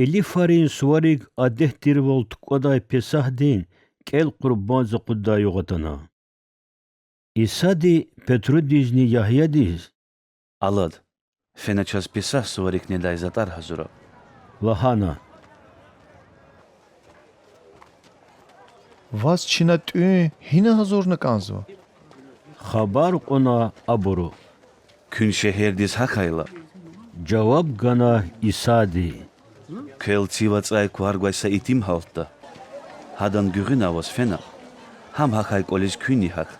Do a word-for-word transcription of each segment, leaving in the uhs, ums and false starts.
Илифарин суварик адет тирвал тукӀвадай Песагьдин кӀел къурбандиз акъуддай югъ атана. Исади Петрудизни Ягьядиз: Алад, фена чаз Песагь суварик недай затӀар гьазура,— лагьана. Ваз чна тӀуьн гьина гьазурна кӀанзава? хабар кьуна абуру. Куьн шегьердиз гьахьайла,— жаваб гана Исади. Квел цив ацӀай квар гвай са итим гьалтда. Гьадан гуьгъуьна аваз фена, гьам гьахьай кӀвализ куьнни гьахь.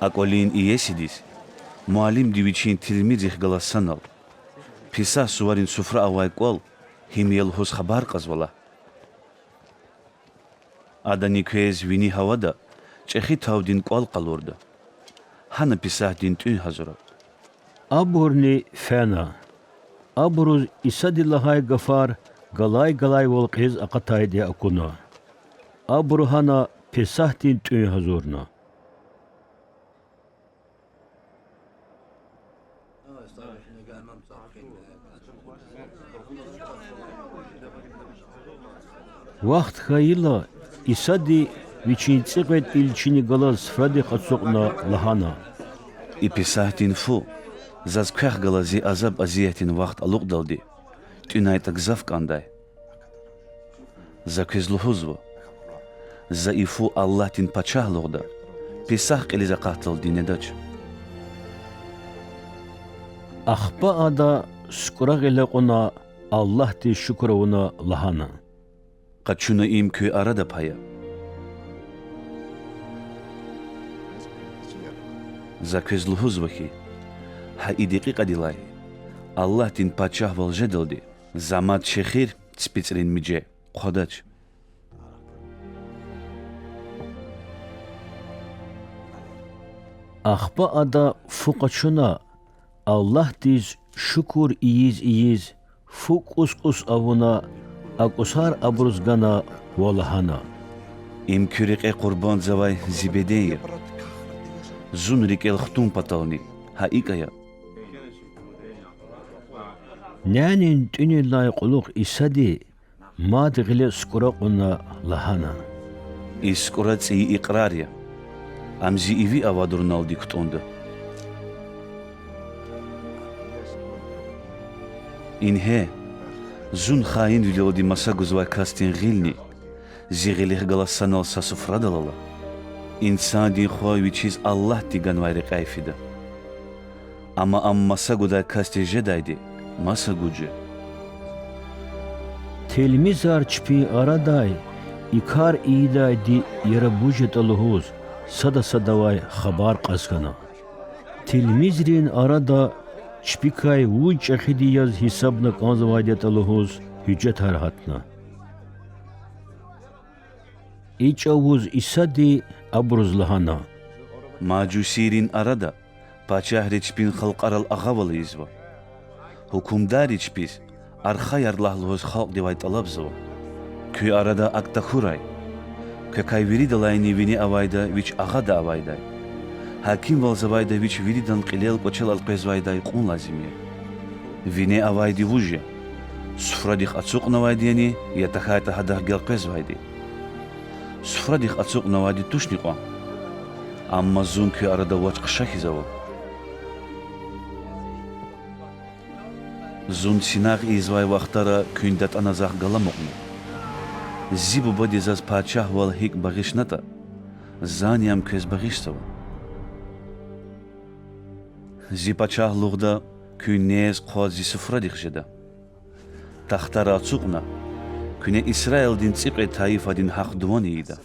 А кӀвалин иесидиз, Муаллимди вичин тилмизрихъ галаз санал: Песагь суварин суфра авай кӀвал гьим я лугьуз хабар кьазва лагь. Адани квез вини гьавада чӀехи тавдин кӀвал къалурда. Гьана Песагьдин тӀуьн гьазура. Абурни фена. Абуруз Исади лагьай гафар галай-галайвал кьилиз акъатайди акуна. Абуру гьана Песагьдин тӀуьн гьазурна. Вахт хьайила, Исади Вичин цӀикьвед илчини галаз суфрадихъ ацукьна, лагьана: И Песагьдин фу заз квехъ галаз зи азаб-азиятдин вахт алукьдалди тӀуьнайтӀа гзаф кӀандай. За квез лугьузва: за и фу Аллагьдин Пачагьлугъда Песагь кьилиз акъатдалди недач. Ахпа Ада, сукӀра гъиле кьуна, Аллагьдиз шукур авуна лагьана: Къачуна им куь арада пая. За квез лугьузва хьи, гьа и декьикьадилай Аллагьдин Пачагьвал жедалди За мад шехир ципицӀрин миже хъвадач. Ахпа Ада фу къачуна, Аллагьдиз шукур ийиз-ийиз, фу кӀус-кӀус авуна, а кӀусар абуруз гана ва лагьана: Им куь рекье къурбандзавай Зи беден я, Зун рикӀел хтун патални. Гьа икӀ ая. Нянин тӀуьнилай кьулухъ Исади мад гъиле сукӀра кьуна лагьана: И сукӀра цӀийи икьрар я, ам Зи иви авадуналди кутӀунда. Ингье, Зун хаинвилелди маса гузвай касдин гъилни Зи гъилихъ галаз санал са суфрадал ала. Инсандин Хва Вичиз Аллагьди ганвай рекьяй фида. Амма ам маса гудай касдиз жедайди маса гуж я. Тилмизар чпин арадай и кар ийидайди яраб вуж ятӀа лугьуз сада садавай хабар кьаз хьана. Тилмизрин арада чпикай вуж чӀехиди яз гьисабна кӀанзавайди ятӀа лугьуз гьуьжетар гьатна. И чӀавуз Исади абуруз лагьана: Мажусийрин арада пачагьри чпин халкьарал агъавал ийизва. Гьукумдарри чпиз архаяр лагь лугьуз халкьдивай тӀалабзава. Куь арада акӀ тахьурай: квекай виридалайни вине авайда вич агъада авайдай, гьакимвалзавайда вич виридан кьилел кӀвачел элкъвезвайдай кьун лазим я. Вине авайди вуж я: суфрадихъ ацукьнавайди яни, я тахьайтӀа гьадахъ гелкъвезвайди? Суфрадихъ ацукьнавайди тушни кьван? Амма Зун куь арада вач хъша хьиз ава. Зун синагъ ийизвай вахтара куьн датӀана Захъ галамукьна. Зи Бубади Заз пачагьвал гьикӀ багъишнатӀа, Зани ам квез багъишзава. Зи пачагьлугъда куьн нез-хъваз Зи суфрадихъ жеда. Тахтара ацукьна, куьне Исраилдин цӀикьвед тайифадин гьахъ-дуван ийида.